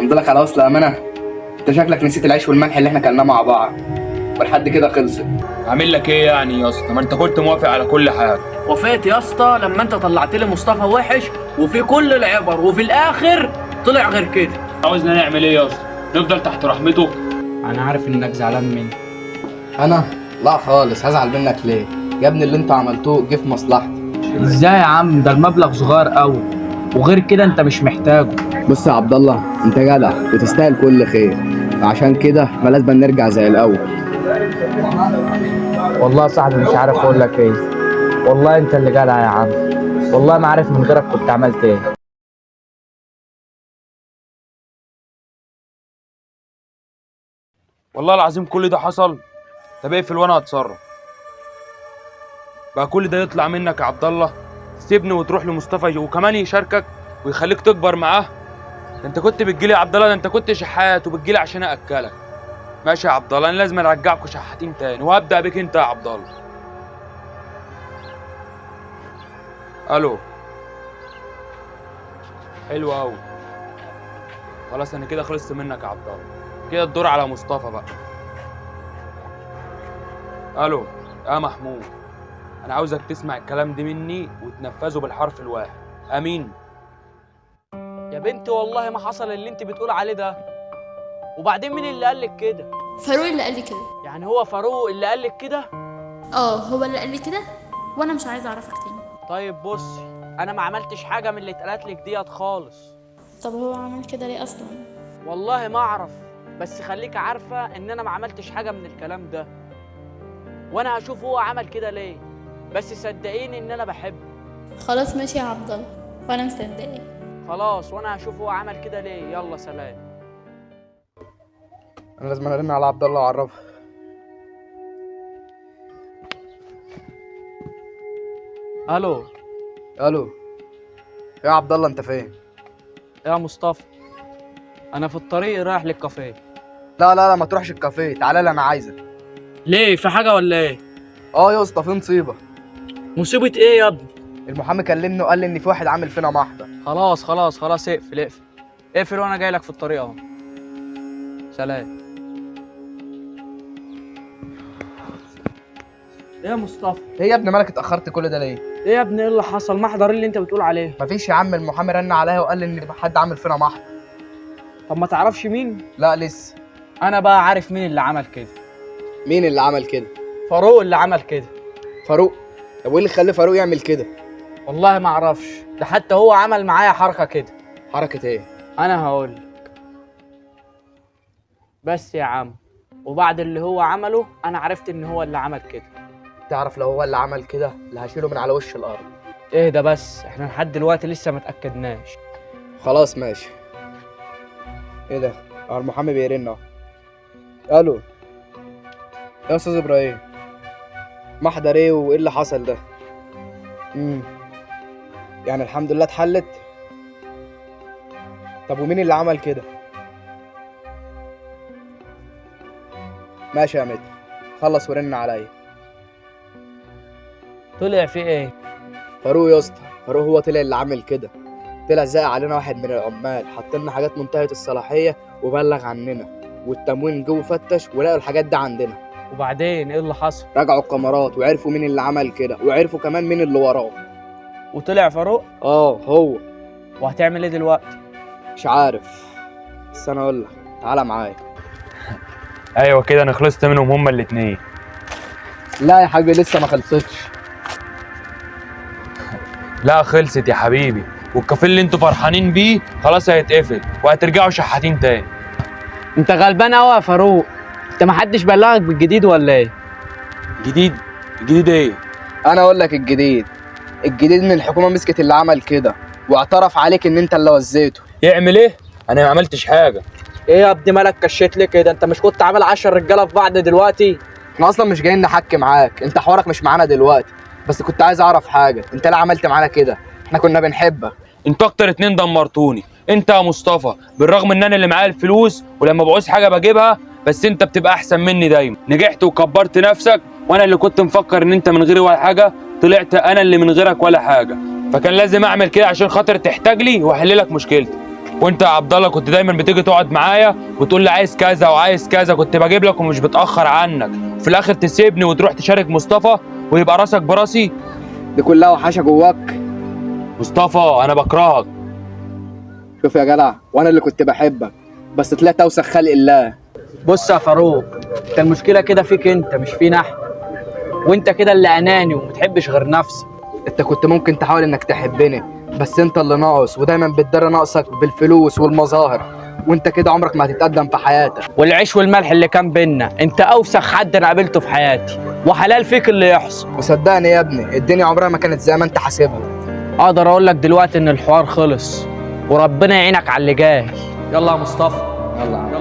الحمد لله على وصل امانه. انت شكلك نسيت العيش والملح اللي احنا كلناه مع بعض، ولحد كده خلصت. عامل لك ايه يعني يا اسطى؟ ما انت كنت موافق على كل حاجة. وافقت يا اسطى لما انت طلعت لي مصطفى وحش وفي كل العبر، وفي الاخر طلع غير كده. عاوزنا نعمل ايه يا اسطى؟ نفضل تحت رحمته؟ انا عارف انك زعلان مني. انا لا خالص، هزعل منك ليه يا ابني؟ اللي انتوا عملتوه جه في مصلحتي. ازاي يا عم؟ ده المبلغ صغير قوي، وغير كده انت مش محتاجه. بص يا عبد الله، انت جدع وتستاهل كل خير، عشان كده ما لازم نرجع زي الاول. والله يا صاحبي مش عارف اقول لك ايه، والله انت اللي جدع يا عم، والله ما عارف من غيرك كنت عملت ايه. والله العظيم كل ده حصل. طب اقفل وانا هتصرف. بقى كل ده يطلع منك يا عبد الله؟ تسيبني وتروح لمصطفى وكمان يشاركك ويخليك تكبر معاه؟ ده انت كنت بتجيلي يا عبد الله، ده انت كنت شحات وبتجيلي عشان اكلك. ماشي يا عبد الله، انا لازم ارجعكوا شحاتين تاني، وهبدا بيك انت يا عبد الله. الو. حلو قوي، خلاص انا كده خلصت منك يا عبد الله. كده الدور على مصطفى بقى. الو يا محمود، انا عاوزك تسمع الكلام ده مني وتنفذه بالحرف الواحد. امين. يا بنتي والله ما حصل اللي انت بتقول عليه ده. وبعدين مين اللي قال لك كده؟ فاروق اللي قال لي كده. يعني هو فاروق اللي قال لك كده؟ اه هو اللي قال لي كده، وانا مش عايزه اعرفك تاني. طيب بصي، انا ما عملتش حاجة من اللي اتقالت لك ديت خالص. طب هو عمل كده ليه اصلا؟ والله ما اعرف، بس خليك عارفه ان انا ما عملتش حاجة من الكلام ده، وانا هشوف هو عمل كده ليه. بس صدقيني ان انا بحبه. خلاص ماشي يا عبد الله، وانا مصدقاك. خلاص، وانا هشوف هو عمل كده ليه. يلا سلام. انا لازم ارن على عبد الله واعرفه. الو. الو يا عبد الله، انت فين؟ يا مصطفى انا في الطريق رايح للكافيه. لا لا لا، ما تروحش الكافيه، تعالى لي انا عايزك. ليه؟ في حاجة ولا ايه؟ اه يا اسطى في مصيبة. مصيبة ايه يا ابني؟ المحامي كلمني وقال لي ان في واحد عامل فينا محضر. خلاص خلاص خلاص، اقفل اقفل اقفل، وانا جاي لك في الطريق اهو. سلام. ايه يا مصطفى؟ ايه يا ابني مالك اتاخرت كل ده ليه؟ ايه يا ابني ايه اللي حصل؟ محضر ايه اللي انت بتقول عليه؟ مفيش يا عم، المحامي رن عليا وقال لي ان حد عامل فينا محضر. طب ما تعرفش مين؟ لا لسه. انا بقى عارف مين اللي عمل كده. مين اللي عمل كده؟ فاروق اللي عمل كده. فاروق؟ طب وايه اللي خلى فاروق يعمل كده؟ والله ما اعرفش، ده حتى هو عمل معايا حركة كده. حركة ايه؟ انا هقول لك. بس يا عم، وبعد اللي هو عمله انا عرفت ان هو اللي عمل كده. تعرف لو هو اللي عمل كده اللي هشيله من على وش الارض. ايه ده بس، احنا لحد دلوقتي لسه ما اتاكدناش. خلاص ماشي. ايه ده؟ اه المحامي بيرن اهو. الو يا استاذ ابراهيم، محضر ايه وايه اللي حصل ده؟ امم يعني الحمد لله اتحلت. طب ومين اللي عمل كده؟ ماشي يا متر، خلص ورن عليا. طلع في ايه؟ فاروق يا اسطى، فاروق هو طلع اللي عامل كده. طلع زق علينا واحد من العمال، حط لنا حاجات منتهية الصلاحية وبلغ عننا، والتموين جه وفتش ولقوا الحاجات دي عندنا. وبعدين ايه اللي حصل؟ رجعوا الكاميرات وعرفوا مين اللي عمل كده، وعرفوا كمان مين اللي وراه. وطلع فاروق؟ اه هو. وهتعمل ايه دلوقتي؟ مش عارف، بس انا اقول لك تعالى معايا. ايوه كده انا خلصت منهم هما الاتنين. لا يا حبيبي لسه ما خلصتش. لا خلصت يا حبيبي، والكافيه اللي انتوا فرحانين بيه خلاص هيتقفل وهترجعوا شحاتين تاني. انت غلبان قوي يا فاروق، انت ما حدش بلغك بالجديد ولا ايه؟ جديد؟ جديد ايه؟ انا اقول لك الجديد. الجديد ان الحكومة مسكت اللي عمل كده واعترف عليك ان انت اللي وزيته. يعمل ايه؟ انا ما عملتش حاجة. ايه يا ابني مالك كشيت ليه كده؟ انت مش كنت عامل 10 رجاله في بعض دلوقتي؟ احنا اصلا مش جايين نحكي معاك، انت حوارك مش معانا دلوقتي، بس كنت عايز اعرف حاجة، انت ليه عملت معانا كده؟ احنا كنا بنحبك. انتوا اكتر اتنين دمرتوني، انت يا مصطفى بالرغم ان انا اللي معايا الفلوس ولما بعوز حاجة بجيبها، بس انت بتبقى احسن مني دايما. نجحت وكبرت نفسك، وانا اللي كنت مفكر ان انت من غيري ولا حاجة، طلعت انا اللي من غيرك ولا حاجة. فكان لازم اعمل كده عشان خاطر تحتاج لي واحل لك مشكلتي. وانت يا عبد الله كنت دايما بتيجي تقعد معايا وتقول لي عايز كذا وعايز كذا، كنت بجيب لك ومش بتاخر عنك. في الاخر تسيبني وتروح تشارك مصطفى ويبقى راسك براسي. دي كلها وحشة جواك. مصطفى انا بكرهك. شوف يا جدع، وانا اللي كنت بحبك بس طلعت اوسخ خلق الله. بص يا فاروق، انت المشكلة كده فيك انت مش فينا احنا، وانت كده اللي اناني ومتحبش غير نفسك. انت كنت ممكن تحاول انك تحبني، بس انت اللي ناقص ودايما بتداري ناقصك بالفلوس والمظاهر، وانت كده عمرك ما هتتقدم في حياتك. والعيش والملح اللي كان بينا، انت اوسخ حد انا قابلته في حياتي، وحلال فيك اللي يحصل. وصدقني يا ابني الدنيا عمرها ما كانت زي ما انت حاسبها. اقدر اقول لك دلوقتي ان الحوار خلص، وربنا يعينك على اللي جاي. يلا يا مصطفى. يلا يا عم.